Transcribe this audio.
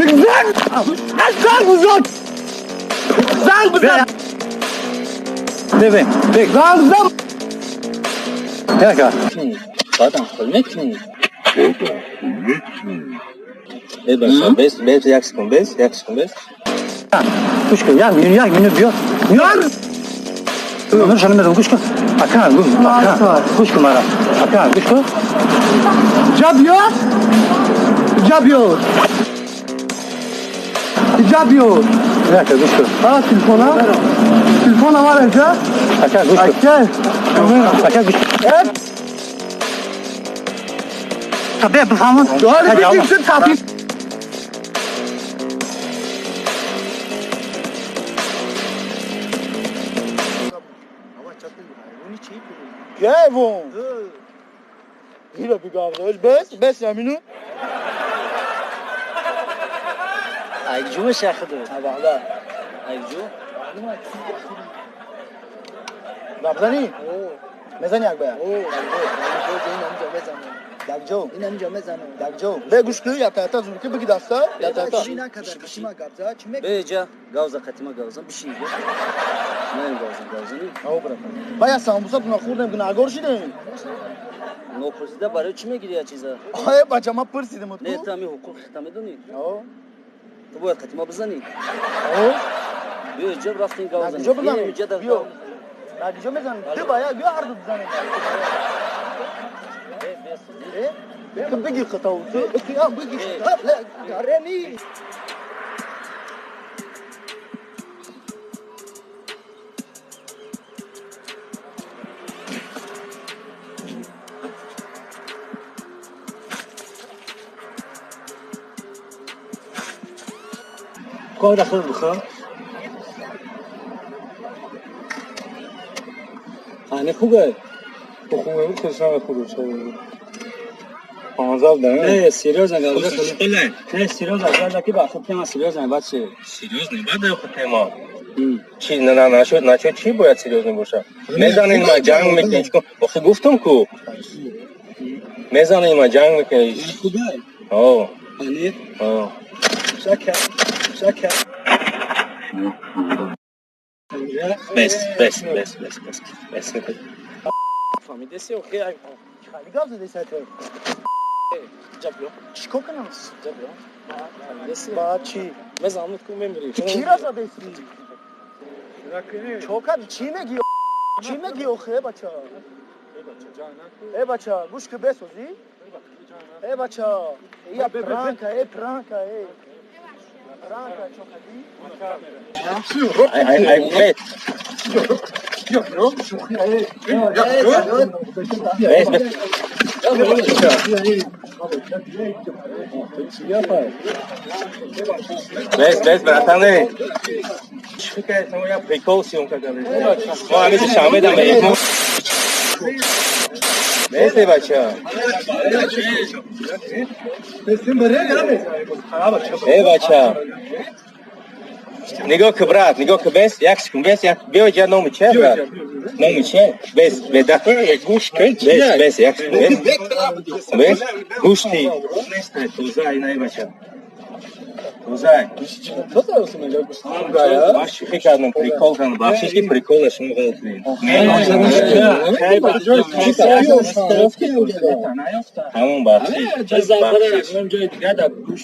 Занг занг бизан. Бебе, бег. Занг бизан. Яка. Баъдам хол мекунӣ. Э, бача, бес, бес, як секунд, бес, як секунд, бес. Гӯш кун, як минут биё. Яр. Нурша намедонам, гӯш кун. Ака, гӯш, ака. Гӯш кун мара. Ака, гӯш кун. Ҷа биё. Ҷа биё. Ҷа биё. Яка, гӯш кун. А, телефона? Телефона вара ҷа? Ака, гӯш кун. Ака. Ака, гӯш кун. Э, Та бе, бифаҳмон. дори бигир чӣ тафи. Гевон. Гира бигавзош бес, бес ямину. Айҷу мешахду. Абада. Айҷу? Гапзани? Мезани як бая? Якҷо. Якҷо. Бе гӯш кун, як таята зурки биги даста, як таята. Беҷа, гавза қатима гавза, бишин. Наем гавза, гавзани. Ав брат. Ба я самбуса гуна хӯрдем, гунаҳгор шидем. Нопурсида барои чӣ мегири я чиза? Ай бача, ма пурсидем Не, ту. ту ҳами ҳуқуқи хита медонӣ? О. Ту бояд қатима бизанӣ. О. Биё иҷа рафтем гавзани. Якҷо бизанем. Иҷа дар Биё. Якҷо мезанем. Ту ба як биё ҳар ду бизанем. Э? Ту биги хитау. Ту биги хита. Арени. Кор дахл бихӯр. Ани хубе. Хубе, хусам хубе. Панзал да. Не, серьёзно гавза. Не, серьёзно гавза ки ба худ тема серьёзно баче. Серьёзный бада худ тема. Чи на насчет насчет чи бояд серьёзный боша? Мезанин ма ҷанг мекунем чикор? Охи гуфтам ку. Мезанин ма ҷанг мекунем. Хубе. О, Ани о. шака. Шака. Бес, бес, бес, бес, бес. Бес. Фамидеси, охи, ай. Хали гап задеси ту. Ҷа биё. Чикор кунам? Ҷа биё. Фамидеси. Ба чӣ? Мезанам ку мемири. Ту кира задеси? Чо кардӣ? Чӣ мегӣ? Чӣ мегӣ охе, бача? Э бача, гӯш ки бесозӣ? Э бача, я пранка, э пранка, э. Пранка чо кардӣ? Ай ай ай бес. Бес, бес. Бес, бес, братане. Чӣ фикр кардӣ? Я прикол съёмка кардем. Мо ҳамин шанбе дам меем. Бес, э бача. Э бача. Нигоҳ ки брат, нигоҳ ки бес, як секунд бес, як биё ҷа номи че брат? Номи че? Бес, беда. Гӯш кун. Бес, бес, як секунд бес. Бес, гӯшти. Тоза ина э бача. Тоза. Ман шӯхӣ кардам, прикол кардам. Бахшиш ки прикола шумо ғалат кунед. Ҳамон бахшиш. Бахшиш. Ҷои дигар дар гӯш.